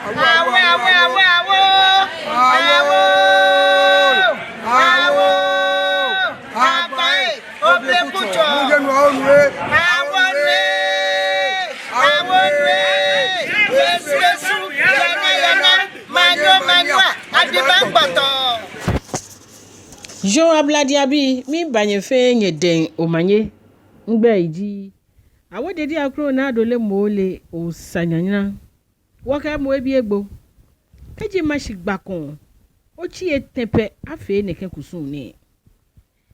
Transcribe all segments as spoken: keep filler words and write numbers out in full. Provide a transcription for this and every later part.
Awo, awo, awo, awo. Awo. Awo. Abae, obleku tsɔ. Awo nue. Awo nue. Esu, esu. Yana, yana. Manyo, manyo. Adiba kpɔtɔ. Yoo, Ablade abii, miiba nyɛ fɛɛ nyɛdɛŋ omanye. Migbɛi ji Awo Dedi Akroo Naa Dole Moole Osa Nyanyra. Wɔkɛ Moebi Egbo. Kɛji mashi gba kɔŋ, otsi etɛ pɛ afee nɛkɛ kusum nɛɛ.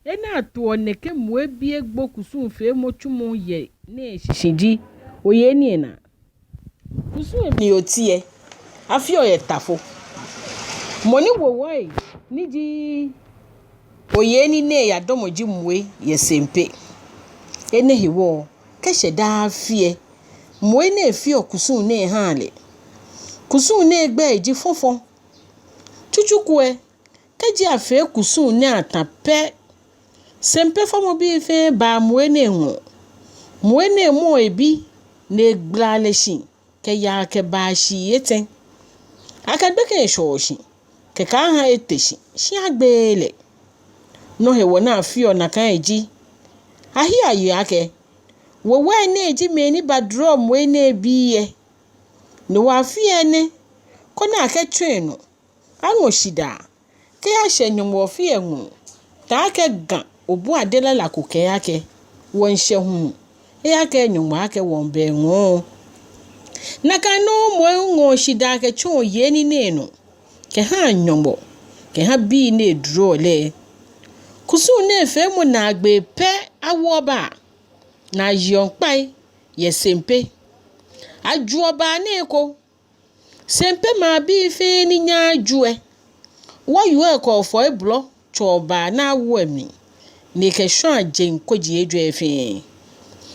Enɛ atoɔ nɛkɛ Moebi Egbo kusum feemɔ tsumɔ yɛ nɛɛ shishi ji Oyeni Enaa. Kusum lɛ mli oti lɛ, afeɔ yɛ Tafo. Mɔ ni wo wɔyi ni ji Oyeni nɛɛ yadɔmɔ ji Moe yɛ Sempe. Enɛ hewɔ, kɛshɛ daa afi lɛ, Moe nɛɛ feɔ kusum nɛɛ haa lɛ. Kusum nɛɛ gbɛi ji Fɔfɔ. Tsutsu ko lɛ, kɛji afee kusum nɛɛ ata pɛ, Sempe fɔmɔbii fɛɛ baa Moe nɛɛ ŋɔɔ. Moe nɛɛ mɔɔ ebi ni egbalaa lɛ shi kɛyaa kɛbaa shii etɛ. Akɛ gbekɛ lɛ shɔɔ shi, kɛkɛ aha ete shi, shi agbeee lɛ. Nɔ hewɔ ni afeɔ nakai ji, ahiɛ ayeɔ akɛ, wowɛi nɛɛ ji mɛi ni badrɔɔ Moe nɛɛ bii lɛ. No hewɔ afeɔ enɛ, koni akɛtsɔ enɔ, aŋɔ shidaa, kɛyashɛ Nyɔŋmɔ Ofe lɛ ŋɔɔ, taakɛ Ga obuade lala ko kɛɛ akɛ, wɔŋshɛ hulu, ejaakɛ Nyɔŋmɔ akɛ wɔŋbɛ eŋɔɔ. Nakai nɔŋŋ Moe ŋɔɔ shidaa kɛtsɔɔ Oyeni nɛɛ nɔ, kɛhaa Nyɔŋmɔ, kɛha bii ni edrɔɔ lɛ. Kusum nɛɛ feemɔ naagbee pɛ awoɔ baa, ni ayeɔ ŋkpai yɛ Sempe. Ajuɔ baa nɛɛ eko, Sempe maŋbii fɛɛ ni nyaa ju lɛ, wɔyɔɔ lɛ kɛ ofɔi blɔ tsɔɔ baa ni awo lɛ mli, ni ekɛshwaa jeŋ koji ejwɛ fɛɛ.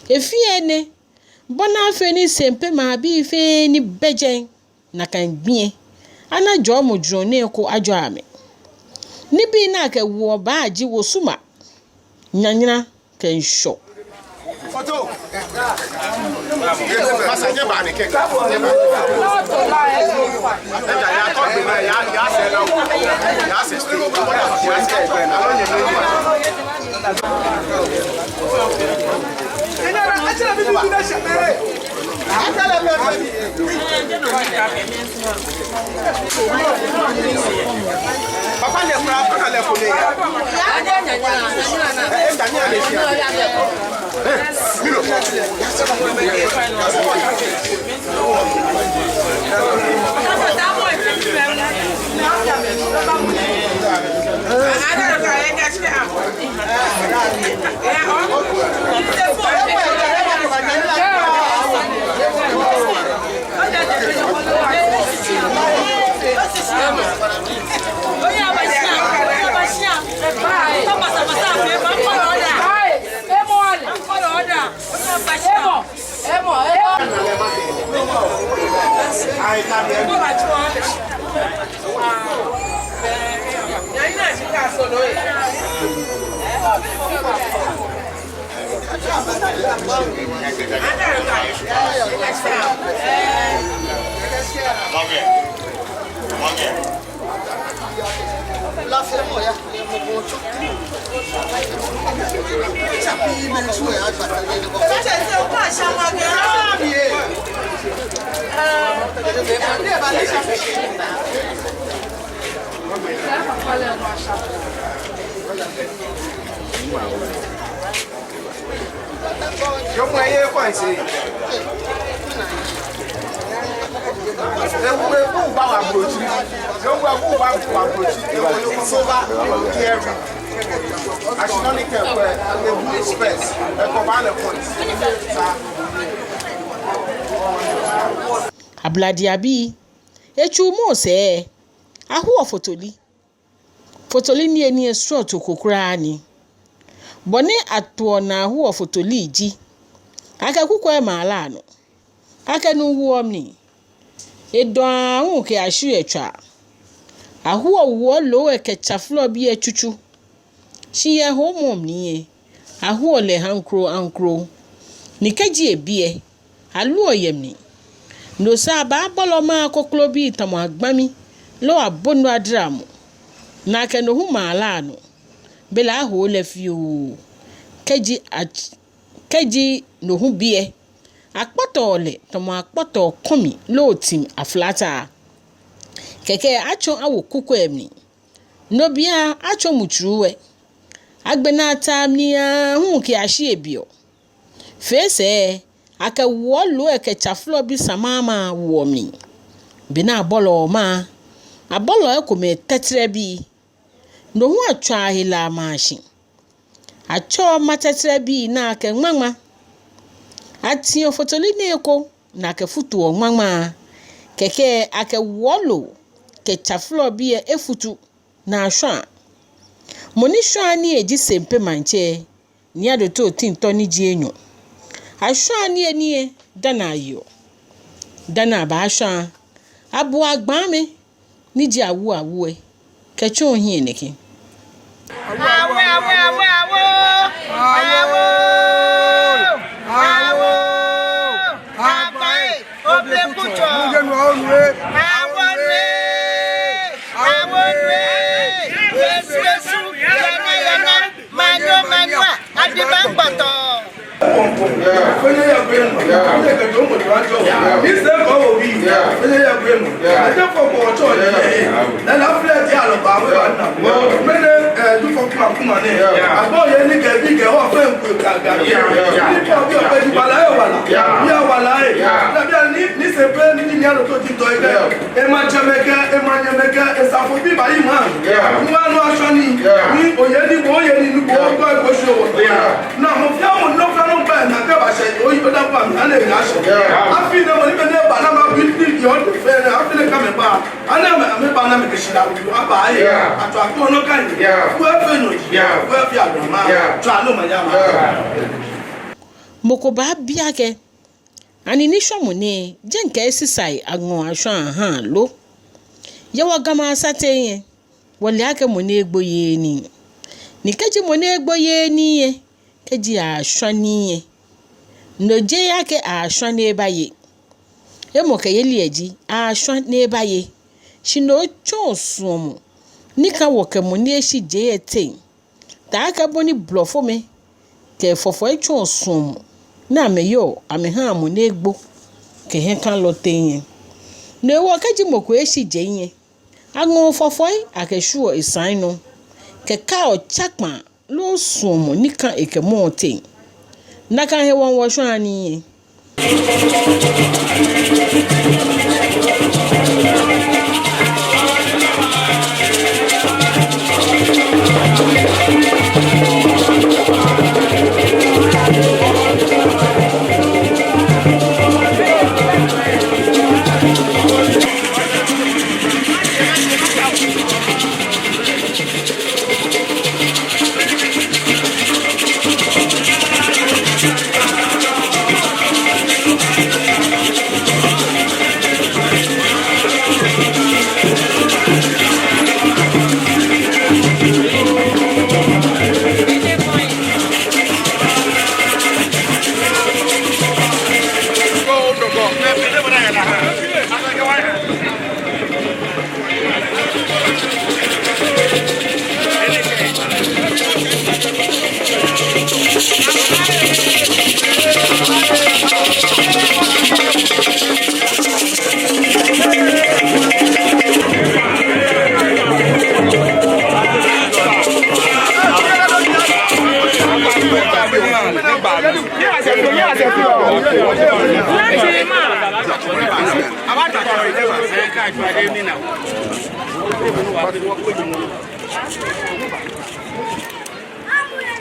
Efeɔ enɛ, bɔ ni afee ni Sempe maŋbii fɛɛ ni bɛ jɛi nakai gbi lɛ, ana jɔɔmɔ jurɔ nɛɛ eko ajɔɔ amɛ. Nibii ni akɛwoɔ baa ji Wosuma, Nyanyra kɛ Ŋshɔ. Papa lɛ kura, papa lɛ kule. Eh, eh, Daniel lɛ fia. Eh, Milo. Yɔɔ mɔ ye kɔn se. Ewu ewu ba wa brochi. Yɔɔ mɔ ewu ba wa brochi. Ewu ewu so ba here. Asinɔ ni kɛ kɔ ewu space. Ekɔ ba lɛ kɔn. Sa. Ablade abii, etsu mɔ sɛɛ, ahoɔ fotoli. Fotoli nɛɛ ni esrɔto ko kwraa ni. Bɔ ni atoɔ naa ahoɔ fotoli ji, akɛ kukwɛi maa lɛ anɔ, akɛ nu woɔ mli, edɔɔ aahu kɛyashi etswaa. Ahoɔ wuɔ loo lɛ kɛ tsa flɔ biɛ tsutsu. Shi yɛ hoomɔ mli lɛ, ahoɔ lɛ haŋkroo haŋkroo. Ni kɛji ebi lɛ, aluɔ yɛ mli. No sɛɛ abaabolɔ maa koklobii tamɔ agbami loo abonu adramɔ, ni akɛ no hu maa lɛ anɔ, belɛ ahoo lɛ fioo. Kɛji a- kɛji no hu bi lɛ, akpɔtɔɔ lɛ tamɔ akpɔtɔɔ kɔmi loo tiŋ aflata. Kɛkɛ atsɔ awo kuku lɛ mli. No biɛ atsɔ mutsuru lɛ. Agbɛnɛ ataa mli aahu kɛyashi ebiɔ. Fɛɛ sɛɛ akɛ wɔlɔ lɛ kɛ tsaflɔbi samamaa woɔ mli. Be ni abolɔɔ maa, abolɔɔ ekomɛi tɛtrɛbii. No hu atswaa hela maa shi. Atsɛɔ maa tɛtrɛbii nɛɛ akɛ ŋmaŋma. Atiɔ fotoli nɛɛ eko ni akɛfutuɔ ŋmaŋma. Kɛkɛ akɛ wɔlɔ kɛ tsaflɔbi lɛ efutu ni ashwaa. Mɔ ni shwaa nii lɛ ji Sempe Maŋtsɛ, Nii Adote Otintor ni ji enyɔ. Ashwaa nii lɛ ni lɛ dani ayeɔ. Dani abaashwa lɛ, abuɔ agbaamɛ ni ji awu awu lɛ kɛtsɔɔ hiɛ nɛkɛ. Awo, awo, awo, awo. Awo. Awo. Agba ee, oblekutsɔ. Awo nu ee. Awo nu ee. Esu, esu. Yana, yana. Manyo, manyo. Adiba kpɔtɔ. Ema jɛmɛ kɛ, ema nyɛmɛ kɛ, esafobii bayi maŋ. Ŋwa nɔ ashɔ ni, ni oye ni, bo oye ni, ni bo kɔ eko shi o. Na mɔ fɛɛ mɔ nɔ fɛɛ nɔ ba na kɛ ba shɛ, oyi bɛ da ba mi, ana ena shɛ. Afi nɛɛ mɔ ni bɛ nɛɛ ba na ma bi ni yɔ de fɛɛ nɛɛ, afi nɛɛ kɛ amɛba. Ana amɛ, amɛba na amɛkɛ shila wu, aba ye. Atswa ko nɔ ka ye. Ko efee nɔ ji. Ko efee agbɛnɛ ma. Tswa nɔ ma ya ma. Mɔ ko baabi akɛ, ani nishwamɔ nɛɛ, jeee kɛ esisai aŋɔɔ ashwaa ahaa lo? Yɛ wɔ Gamɛi asateŋ lɛ, wɔle akɛ mɔ ni egbo yeee nii. Ni kɛji mɔ ni egbo yeee nii lɛ, kɛji ashwa nii lɛ, no jeee akɛ ashwa ni ebaye. Emɔkɛyeli lɛ ji ashwa ni ebaye. Shi no tsɔɔ suɔmɔ ni ka wɔ kɛ mɔ ni eshi je lɛ teŋ. Taakɛ bɔ ni blɔfomɛi kɛ fɔfɔi tsɔɔ suɔmɔ ni amɛyeɔ amɛhaa mɔ ni egbo kɛ hiɛkalɔ teŋ lɛ. No hewɔ kɛji mɔ ko eshi je lɛ, aŋɔɔ fɔfɔi akɛshwieɔ esaŋ nɔ, kɛkaɔ tsakpaa loo suɔmɔ ni ka ekɛ mɔ lɛ teŋ. Nakai hewɔ wɔshwaa nii lɛ.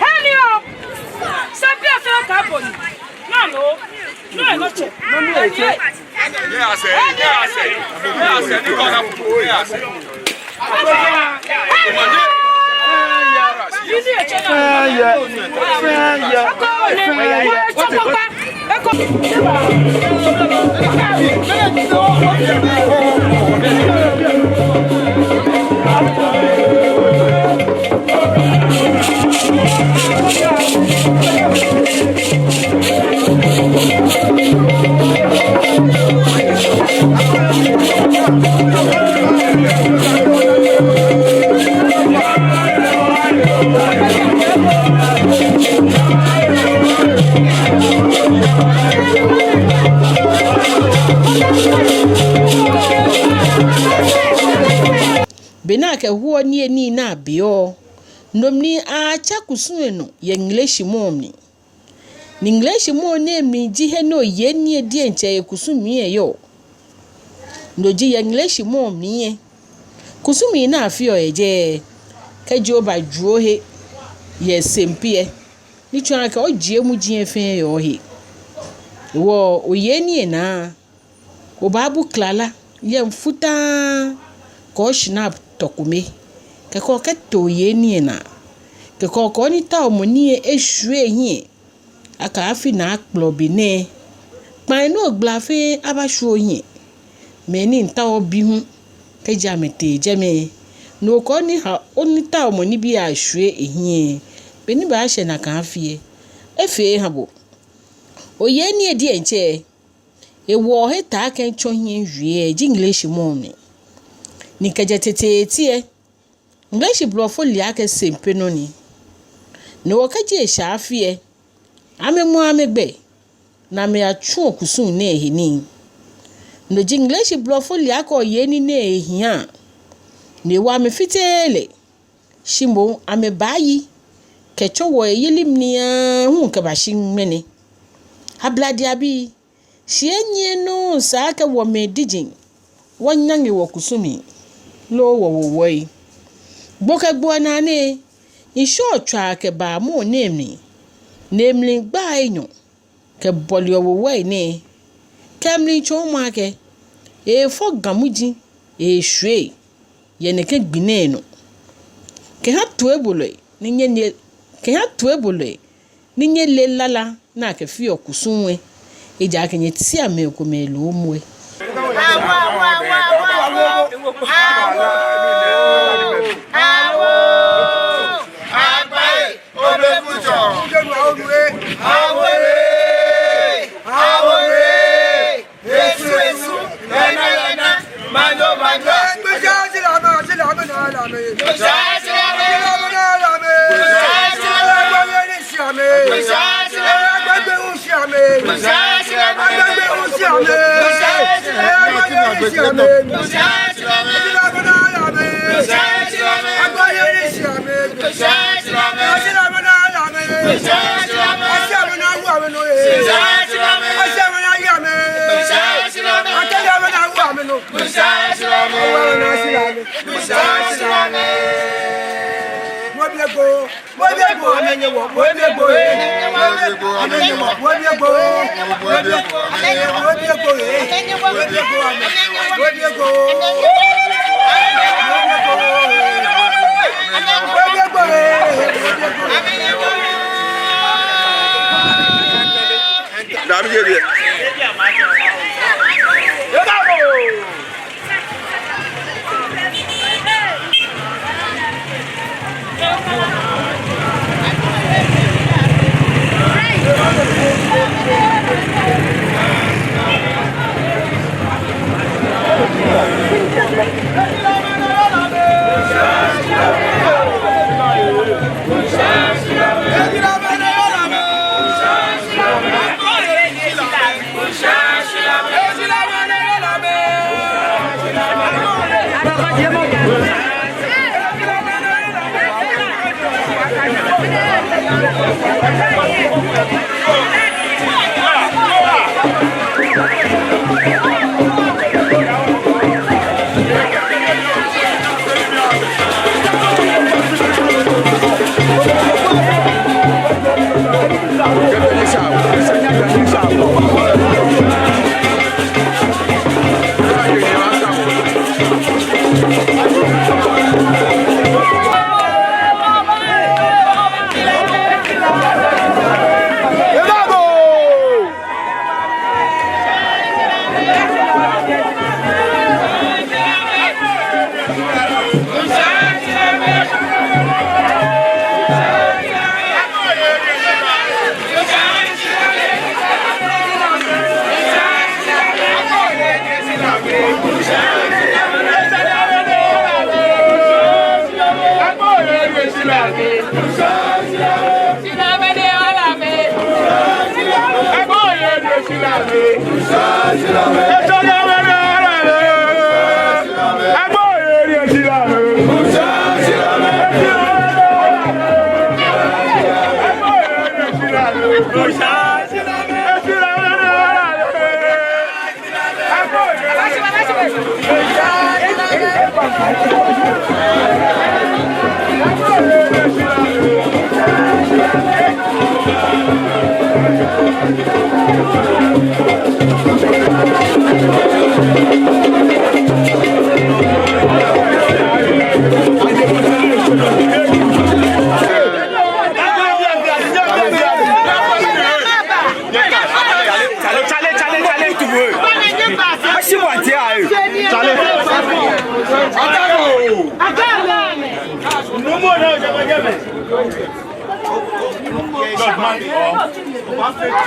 Heni o! Sɛ biɛ fɛɛ ka bɔ ni. Nɔ nɔ. Nɔ nɔ tsɛ. Be ni akɛhoɔ niyenii ni abeɔ, no mli aatsa kusum lɛ nɔ yɛ ŋleshi mɔɔ mli. Ni ŋleshi mɔɔ nɛɛ mli ji he ni oyeɔ nii lɛ diɛŋtsɛ ekusumii lɛ yɔɔ. No ji yɛ ŋleshi mɔɔ mli lɛ, kusumii ni afeɔ yɛ jɛi, kɛji obaju ohe yɛ Sempe lɛ, ni tsɔɔ akɛ ojie muji lɛ fɛɛ yɛ ohe. Hewɔ oyeɔ nii lɛ naa, obaabu klala, yɛŋ futaa, kɛ oshinap tɔ kome, kɛkɛ okɛto oyeɔ nii lɛ naa, kɛkɛ okɛ onitaomɔ nii lɛ eshwie ehiɛ. Akɛ afi naa kplɔ be nɛɛ, kpãi ni ogbala fɛɛ abashwie ohiɛ. Mɛi ni miitao bi hu, kɛji amɛtee jɛmɛ, ni okɛ onitaomɔ nibii ashwie ehiɛ, be ni baashɛ nakai afi lɛ, efee eha bo. Oyeɔ nii lɛ diɛŋtsɛ, hewɔ he taa kɛ mitsɔ hiɛ miwie lɛ ji ŋleshi mɔɔ mli. Ni kɛjɛ teteete lɛ, ŋleshi blɔfo le akɛ Sempe nɔ ni. Ni hewɔ kɛji eshɛ afi lɛ, amɛŋmɔɔ amɛgbɛ, ni amɛyatsuɔ kusum nɛɛ he nii. No ji ŋleshi blɔfo le akɛ oyeɔ nii nɛɛ he hiaa, ni hewɔ amɛfiteee lɛ. Shi moŋ amɛbaayi kɛtsɔ wɔyeli mli aahu kɛbashi ŋmɛnɛ. Ablade abii, shi enyiɛ nɔ esa akɛ wɔmɛi diji wɔnyaŋe wɔkusumii loo wɔwowɔi. Gbo kɛ gbo anaa nɛɛ, ŋshɔ tswaa kɛbaa mɔɔ nɛɛ mli, ni emli gbaa enyɔ kɛbɔleɔ wɔwowɔi nɛɛ, kɛ emli tsɔɔmɔ akɛ efɔ Ga muji eshwie yɛ nɛkɛ gbi nɛɛ nɔ. Kɛha toibolɔi ni nyɛle, kɛha toibolɔi ni nyɛle lala ni akɛfeɔ kusum lɛ, ejaakɛ nyɛteŋ mɛi komɛi loomɔ lɛ.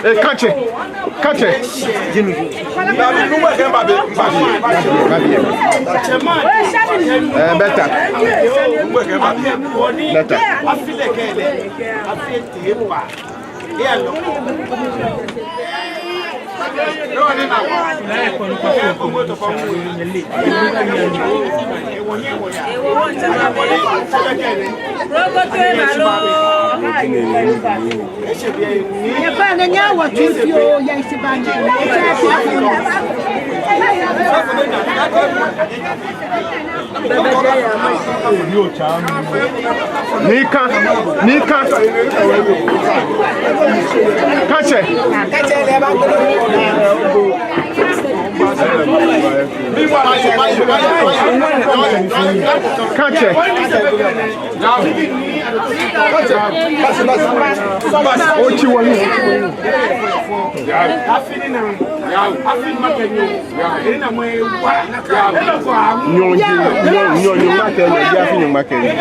Ee, katsɛ, katsɛ. Ee, beta. Beta. Ni ka, ni ka. Katsɛ. Katsɛ. Otsi wɔ ni. Nyɔŋ, nyɔŋ, nyɔŋ, nyɔŋ, nyɔŋma kɛ nyɔŋ, ji afi nyɔŋma kɛ nyɔŋ.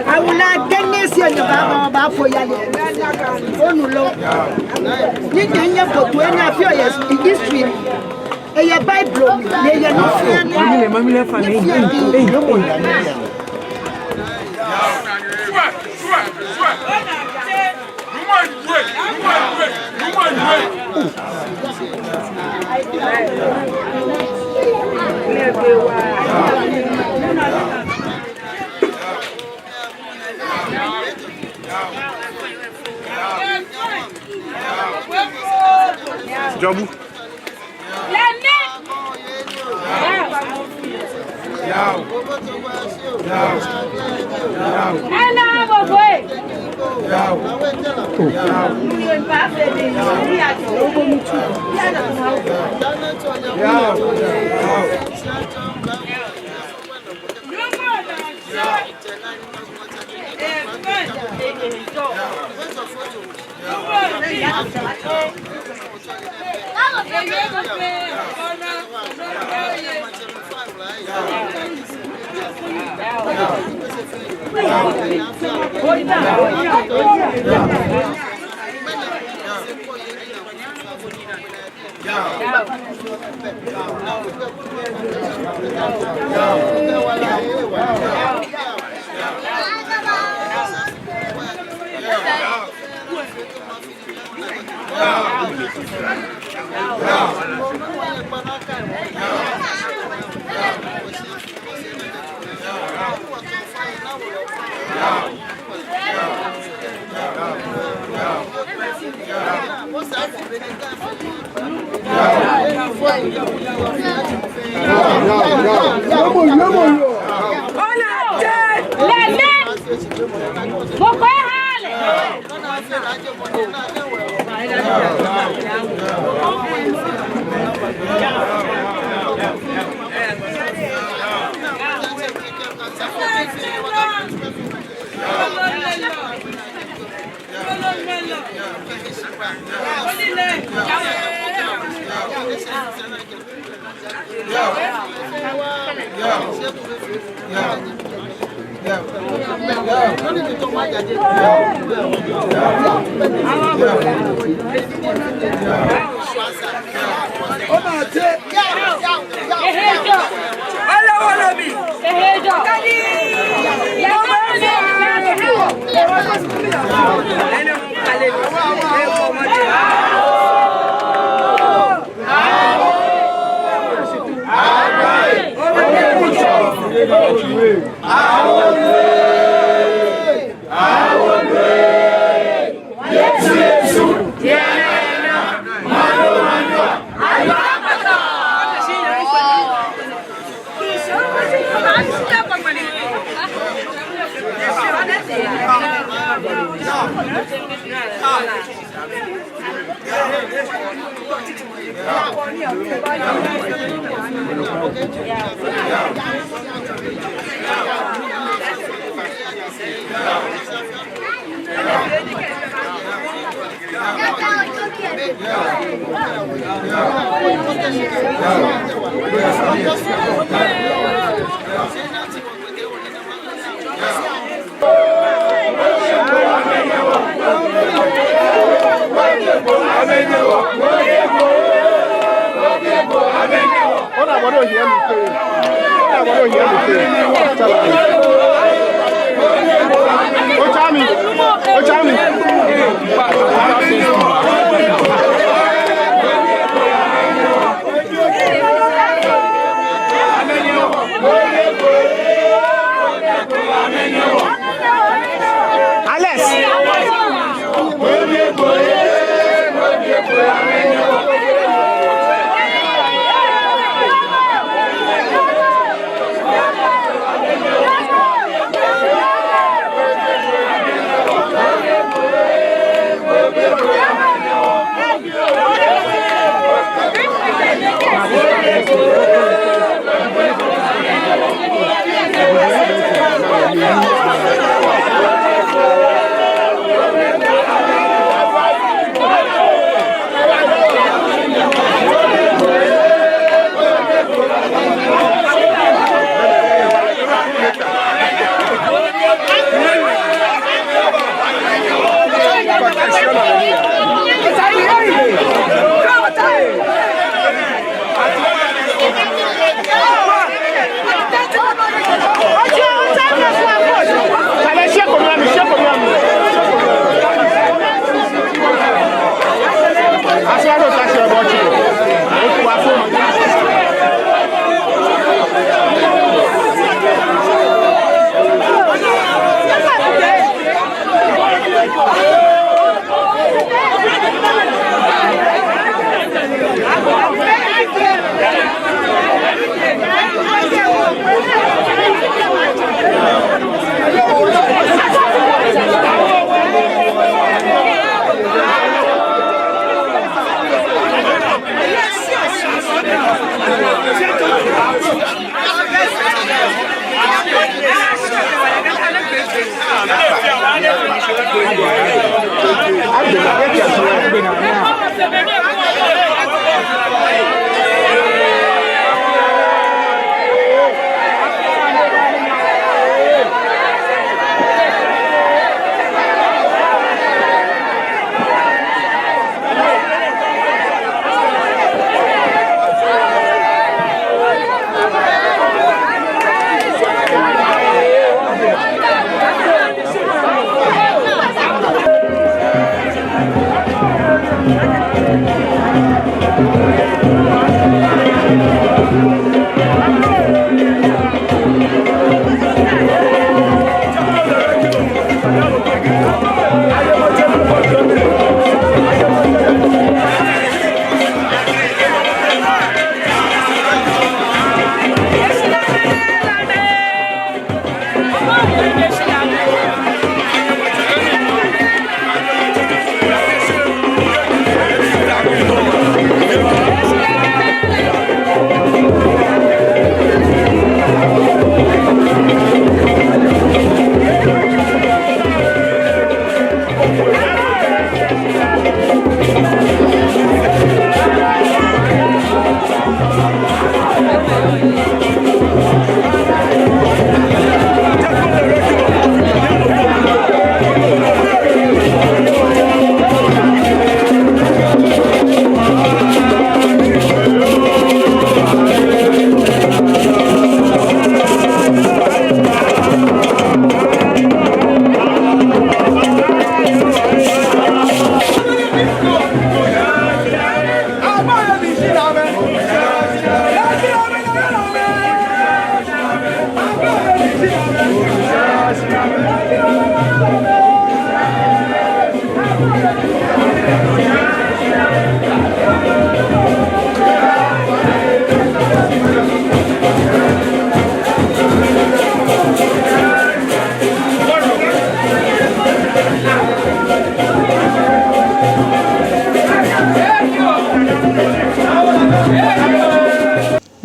Awula Dennis yɛ nyɛ baba bafo yale. Onu lo. Ni nyɛ nyɛbote he ni afeɔ yɛ history. Eyɛ Bible mli, ni eyɛ nɔ fɛɛ nɔ. Mami lɛ, mami lɛ fa ni. Ni fɛɛ ni. Jɔbu. Alex.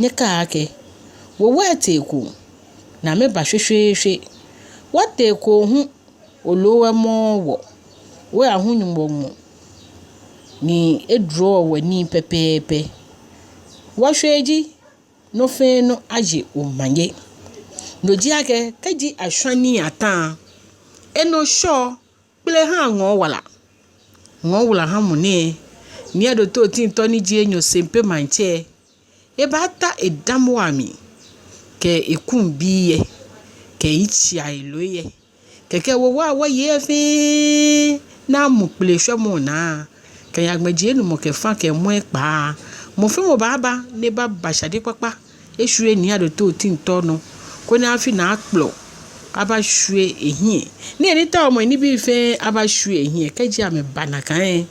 Nyɛkɛa akɛ, wɔwo etee ekoŋŋ, ni amɛba shweshweeshwe. Wɔtee ekoŋŋ hu, oloo wɔ mɔ wɔ, wɔ ahu Nyɔŋmɔ ŋmɔ, ni edro wɔ nii pɛpɛɛpɛ. Wɔshwee ji, nɔ fɛɛ nɔ aye omanye. No ji akɛ, kɛji ashwa nii ata, enɔ shɔ kpele ha ŋɔɔ wala. Ŋɔɔ wala ha mɔ nɛɛ, Nii Adote Otintor ni ji enyɔ Sempe Maŋtsɛ, ebaata edamɔ amli, kɛ ekuŋ bii yɛ, kɛ etsii aloo yɛ. Kɛkɛ wɔ wɔyei fɛɛ ni amɔ kpele shwɛmɔ naa, kɛya gbɛjianɔ mɔ kɛ fã kɛ mɔ ekpaa. Mɔ fɛɛ mɔ baaba ni ebaba shade kpakpa eshwie Nii Adote Otintor nɔ, koni afi naa akplɔ abashwie ehiɛ. Ni enitaomɔ nibii fɛɛ abashwie ehiɛ, kɛji amɛba nakai,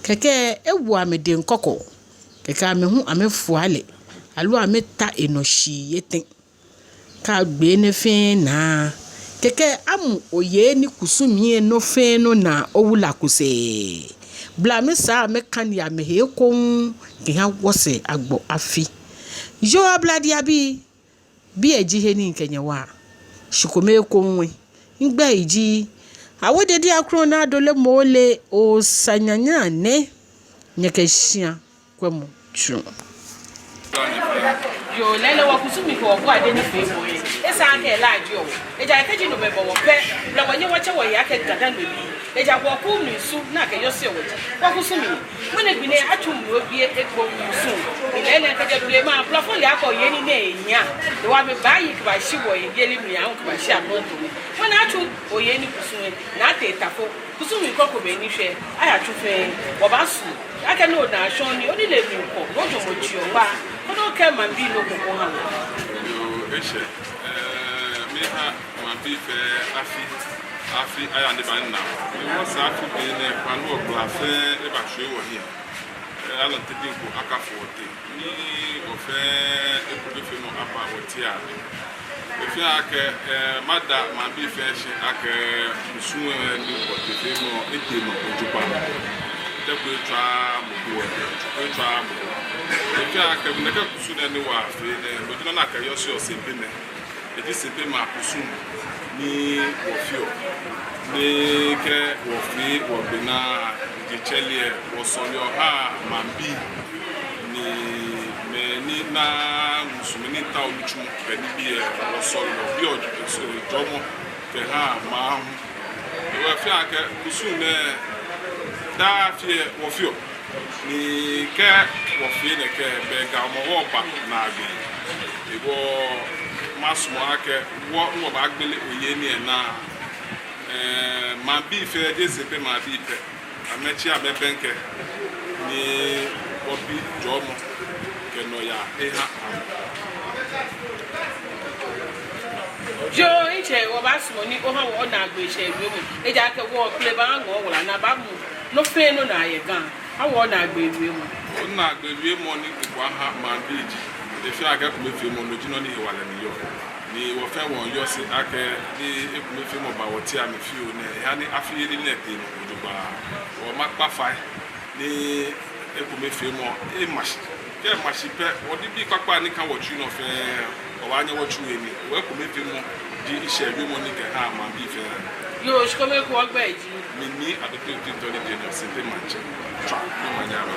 kɛkɛ ewo amɛdɛŋ kɔkɔ, kɛkɛ amɛ hu amɛfua lɛ, aloo amɛta enɔ shii etɛ. Kɛ agbe enɛ fɛɛ naa, kɛkɛ amɔ oyei ni kusum lɛ nɔ fɛɛ nɔ naa owula kosɛɛ. Bla amɛsaa amɛkane amɛhe ekoŋŋ kɛha wɔsɛɛ agbɔ afi. Yoo, Ablade abii, biɛ ji he ni mikɛ nyɛ wa. Shikome ekoŋŋ lɛ, migbɛi ji Awo Dede Akron Naa Dole Mole Osa Nyanya nɛ, nyɛkɛ shia kwɛmɔ tsuŋ. Yoo, lɛɛlɛŋ wɔkusum kɛ wɔbuade nifeemɔ lɛ, esa akɛ elaaje wɔ. Ejaakɛ kɛji nomɛi bɔ wɔ pɛ, belɛ wɔnyɛ wɔtsɛ wɔhe akɛ Ga-Dangme bii. Ejaakɛ wɔkusum ni su ni akɛyɔseɔ wɔ ji wɔkusum. Ŋmɛnɛ gbi nɛɛ atsu mli obie ekpo kusum. Ni lɛɛlɛŋ kɛjɛ blema, blɔfo lɛ akɔ yɛ ni nɛ enya. Ewa amɛbaaye kɛbashi wɔyeli mli aahu kɛbashi amrɔ ntɔmi. Ŋmɛnɛ atsu oyei ni kusum lɛ, ni atee tafo. Kusum mli kɔkɔ be ni shwɛ, ayatsu fɛɛ, wɔbaasumɔ akɛ no naa shɔŋŋ ni onilee mli kɔ, no jɔɔmɔ ji owa, koni okɛ maŋbii nɔ ko ko ha. Yoo, eshɛ, ɛɛ, miha maŋbii fɛɛ afi, afi aya ni ba nina. Ni wɔsɛɛ afi be nɛɛ kpa ni wɔgbla fɛɛ ebashwie wɔhiɛ. Ɛɛ, alɔnte diŋ ko akafo wɔteŋ. Ni wɔfɛɛ ekomefeemɔ aba wɔteŋ. Efeɔ akɛ, ɛɛ, mada maŋbii fɛɛ shi akɛ kusum lɛ ni wɔtee feemɔ etee nɔ jogbaŋŋ. Tɛ ko etswa mɔ ko, tɛ ko etswa mɔ ko. Efeɔ akɛ nɛkɛ kusum nɛɛ ni wɔfeɔ nɛɛ, no ji nɔ ni akɛyɔseɔ Sempe nɛɛ. Eji Sempe maŋ kusum ni wɔfeɔ. Ni kɛ wɔfee wɔgbɛnaa, jetsɛremɔ, wɔsɔleɔ wɔhaa maŋbii. Ni mɛi ni naa musu, mɛi ni taoɔ nitsumɔ kɛ nibii lɛ, wɔsɔleɔ, biɔ jɔɔmɔ kɛhaa maŋ hu. Efeɔ akɛ kusum nɛɛ daa afi lɛ wɔfeɔ. Ni kɛ wɔfee nɛkɛ, belɛ Gamɛi wɔba naagbee. Hewɔ masumɔ akɛ wɔ, wɔbaagbele oyei nɛɛ naa. Ɛɛ, maŋbii fɛɛ, jeee Sempe maŋbii pɛ, amɛtsi amɛbɛŋkɛ ni wɔbi jɔɔmɔ kɛ nɔyaa eha amɛ. Yoo, mitsɛ, wɔbaasumɔ ni oha wɔ onaagbee shɛɛ wiemɔ. Ejaakɛ wɔ kpele baaŋɔ wala ni abamu nɔ fɛɛ nɔ naa yɛ Ga. Ha wɔ onaagbee wiemɔ. Onaagbee wiemɔ ni mikɛbaaha maŋbii ji, efeɔ akɛ ekomefeemɔ no ji nɔ ni hewalɛ ni yɔɔ. Ni wɔfɛɛ wɔyɔse akɛ ni ekomefeemɔ ba wɔteŋ amli fioo nɛɛ, eha ni afiyeli nɛɛ tee nɔ jogbaŋŋ. Wɔmiikpa fai ni ekomefeemɔ ema shi. Kɛ ema shi pɛ, wɔnibii kpakpai ni ka wɔtsui nɔ fɛɛ, wɔbaanyɛ wɔtsu he nii. Wɔ ekomefeemɔ ji mishɛɛ wiemɔ ni mikɛhaa maŋbii fɛɛ. Yoo, shikome ekoŋŋ, ogbɛi ji? Mi Nii Adote Otintor ni ji enyɔ Sempe Maŋtsɛ. Tswa, ni omanye aba.